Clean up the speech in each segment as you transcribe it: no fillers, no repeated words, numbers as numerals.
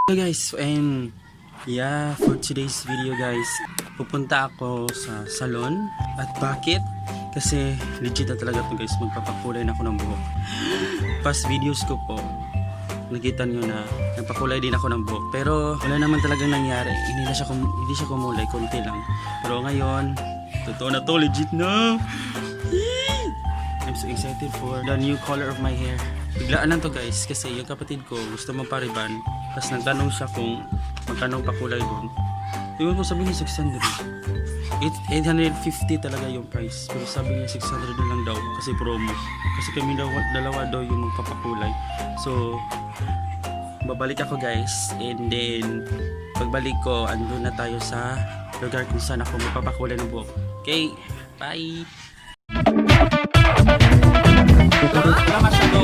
Hello guys, and yeah, for today's video guys, pupunta ako sa salon. At bakit? Kasi legit na talaga to guys, magpapakulay na ako ng buhok. Past videos ko po, nakita nyo na nagpakulay din ako ng buhok. Pero wala naman talagang nangyari. Hindi siya kumulay, konti lang. Pero ngayon, totoo na to, legit na! Yee! I'm so excited for the new color of my hair. Biglaan lang to guys kasi yung kapatid ko gusto magpariban. Tapos nagtanong siya kung magkano pakulay doon. Ewan ko, sabi niya 600. 850 talaga yung price. Pero sabi niya 600 na lang daw kasi promo. Kasi kami daw, dalawa daw yung magpapakulay. So, babalik ako guys. And then, pagbalik ko, andun na tayo sa lugar kung saan ako magpapakulay ng buhok. Okay, bye! Wala masyado.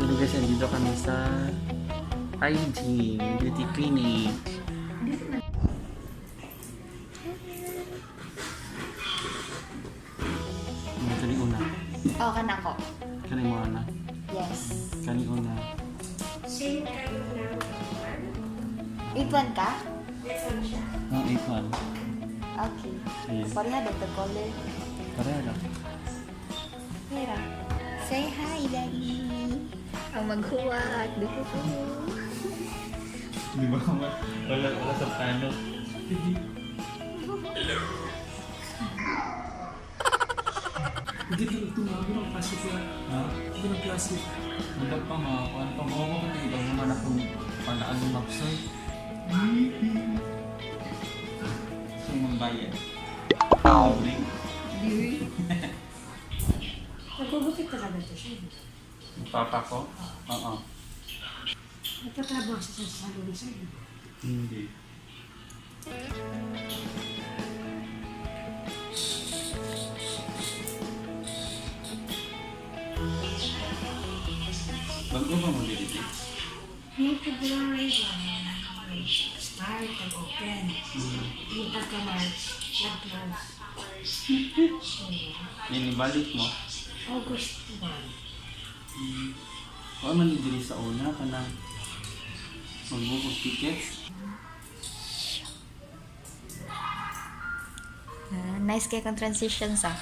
Hello guys, nandito kami sa Hygiene Beauty Clinic. Ano kani una? Oh, kana ko. Kani mo na. Yes. Kani una. Same kind ng 8-1 ka? meron siya. Ang 8-1. Okay. Sige. Pareha daw the color. Pareha lang. Mira. Say hi, Daddy. Ang maghuwat. Duko. Di ba? Wala, wala sa plano. Hindi ko tumawag ng klase ko. Ha? Hindi ng klase. Wala pa nga. Ano pa mo ko na iba naman akong palaan ng mapsoy. So, magbayad. Libre. Nagugupit talaga ito siya. Yung papa ko? Oo. Nagtatrabaho siya sa salon sir. Hindi. Bago ba mo dito? Noong February 1, start and open. Yung pagka-March, nag-close. Ninibalik mo? August 1. Wala man diri sa una kanang magbook og tickets. Ah, nice kay kang transition sa.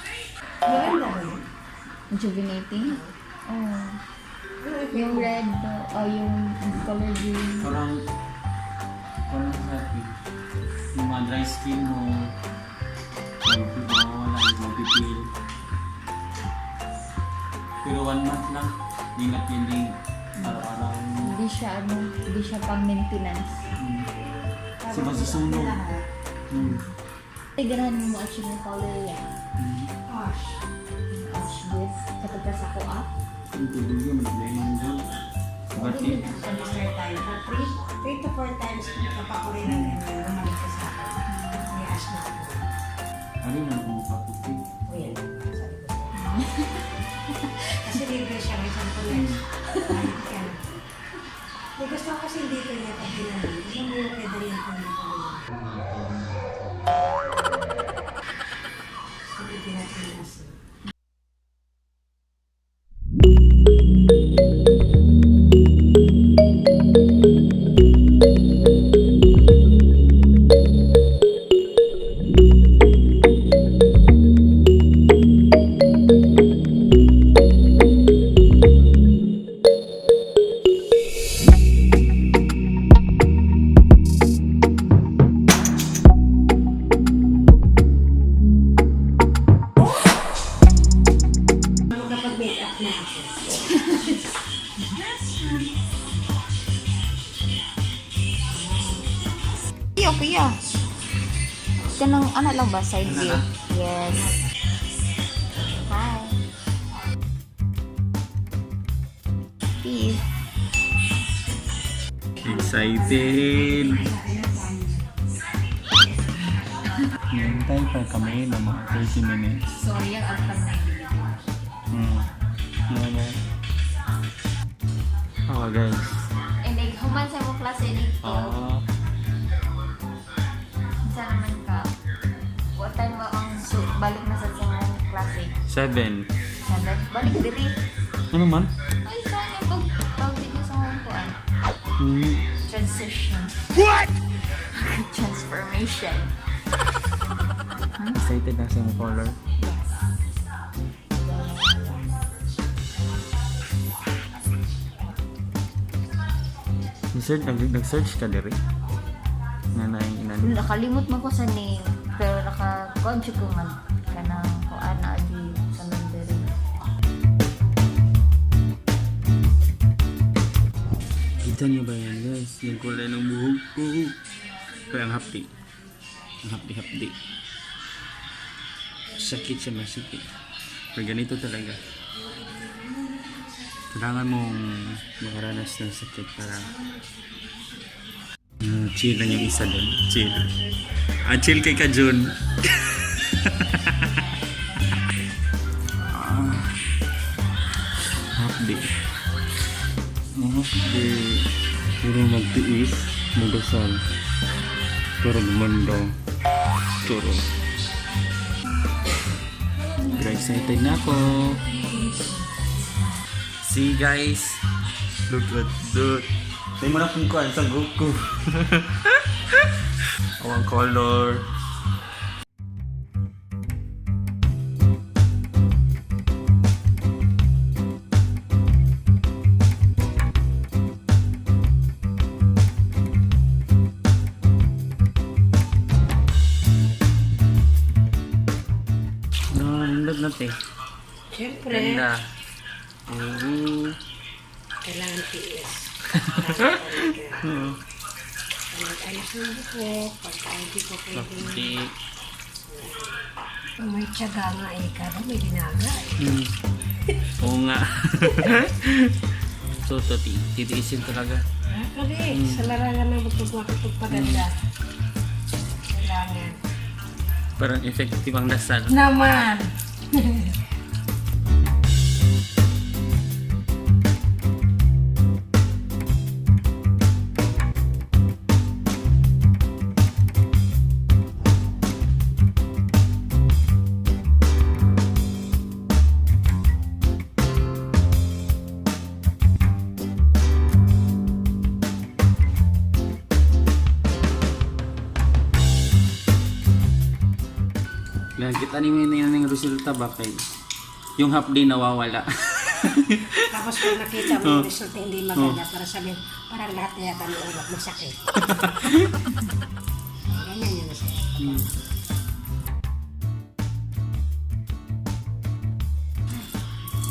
Maganda ba yun? Rejuvenating. Oh. Yung red, oh, yung color green. Parang parang happy. Yung mga dry skin mo, mawawala, magpipil. Pero one month lang, hindi na pwedeng araw-araw. Hindi siya, ano, hindi siya pang maintenance. Kasi masusunog. Ay, ganahan mo actually yung color yan. Ash. Yung ash this. Kapag ka sa ko ah. Yung tubig yun, lemon doon. Ba't eh? Nag-start tayo. Pa 3 to 4 times nagpapakulay ng ganyan. Bumalik ka sa akin. May ash na ako. Ano na kung mapaputi? O yan. Sabi ko sa'yo. Kasi libre siya. May isang kulay. Kahit ka. May gusto ko kasi dito niya pag ginamit. Alam mo yung feather yung kulay. Sabi natin kasi. Ano kapag make up na ako? Kuya, kuya. Kanang ano lang ba? Side view. Yes. Hi. Peace. Excited! Hintay pa kami ng mga 30 minutes. Sorry, ang agtam na. Ano? Oh, guys. And like, human sa mo klase dito. Ah. Sa naman ka. What time mo ang balik na sa imong klase? 7. 7. Balik diri. Ano man? Ay, saan yung pag dito sa home ko ah? Transition. What? Transformation. Excited na sa imong color. Yes. Nag-search, nag-search ka diri? Nga na yung inan. Nakalimot man ko sa name, pero naka-conjure ko man kanang kuan na agi sa diri. Kita niyo ba yan, guys? Yung kulay ng buhok ko. Pero ang hapdi. Ang hapdi-hapdi. Sakit siya, masakit. Pero ganito talaga. Kailangan mong makaranas ng sakit para chill lang yung isa doon. Chill. Ah, chill kay ka, Jun. Ah, hapdi. Hapdi. Puro magtiis, magdasal. Pero gumanda. Turo. Pero excited na ako. See, guys. Look at that. May mo na kung kuan sa Goku. Ang color. No, nindot na te. Siyempre, Ganda. Oo. kailangan tiis. Oo. Pag-ayos ng buhok, pagka hindi ko pwede. Hapdi. May tiyaga nga eh, kada may dinaga eh. Oo nga. So, to, titiisin talaga. Actually, sa larangan ng pagpapaganda, kailangan. Parang effective ang dasal. Naman! Kita ni mo yun yung resulta ba kay yung half day nawawala. Tapos pag nakita mo yung result na hindi maganda, para sabihin, parang lahat na yata ng ulat masakit. Ganyan yun siya.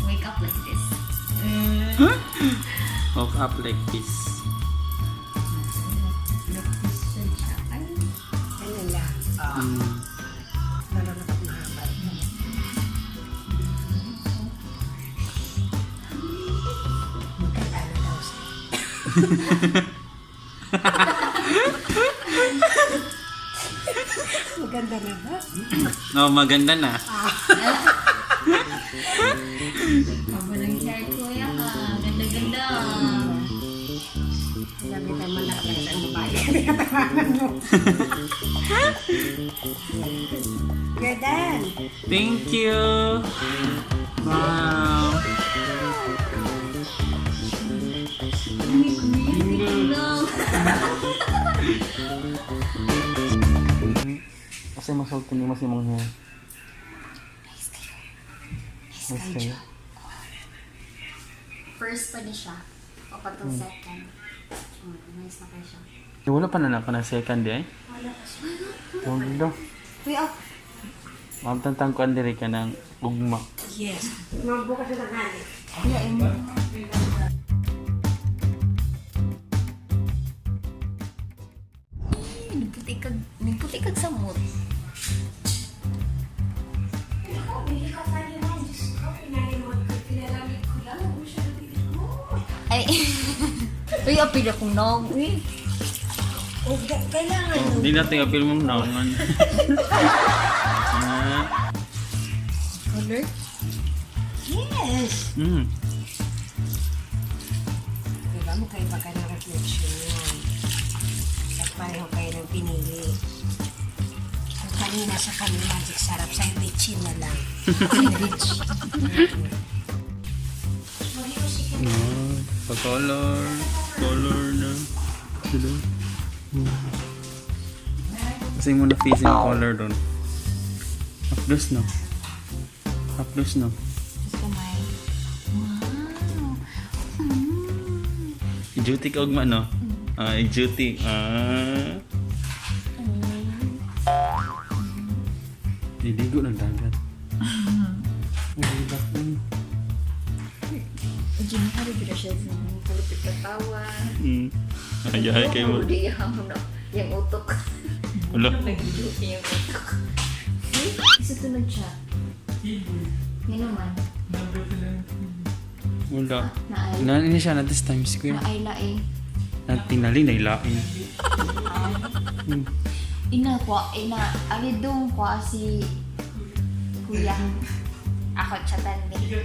Wake up like this. Woke up like this. Look this siya. Ay, Ganyan lang. Lalo na pag mahaba. Maganda na daw siya. Maganda na ba? No, maganda na. Pabalang hair kuya ka. Ganda-ganda. Sabi tayo man nakapag sa babae. Tinatawanan mo. You're done. Thank you. Wow. No. Kasi masulti ni mas imong hair. Nice kayo. First pa ni siya. O patong second. Oh, nice na kayo siya. Wala pa na na second eh. Wala pa siya. Wala. Uy, oh. Mamtantang ko andiri ka ng ugma. Yes. Mambukas na ng hali. Kuya, imo. Nagputi kag samot. Ako, bili ka pa niya. Diyos ko, pinalimot ko. Pinalamig ko lang. Huwag siya nabili ko. Ay. Uy, apil akong naog. Uy. Oh, kailangan. Hindi natin apil mong naungan. Ah, Color? Yes. Diba? Magkaiba ka ng reflection yun. At pareho kayo ng pinili. Yung kanina sa kami magic sarap, sa'yo bitchin na lang. Bitch. No, pa-color. Color na. Diba? Kasi mo na face yung color doon. Hapdos no. Hapdos no. Just kamay. Wow. I-duty ka ugma no? Ah, i-duty. Ah. Liligo ng dagat. Ay, back na. Ginahari gina siya sa pulupit katawa. Ay, ay, kayo mo. Di ang yung utok. Wala. Nag-duty yung utok. See? Isa tunog siya. Nga naman. Wala. Naay. Na, ini siya na this Times Square. Naay lae. Na tinali na ilain. Ina kwa, ina, ari dong kwa si kuya. Ako chatan ni.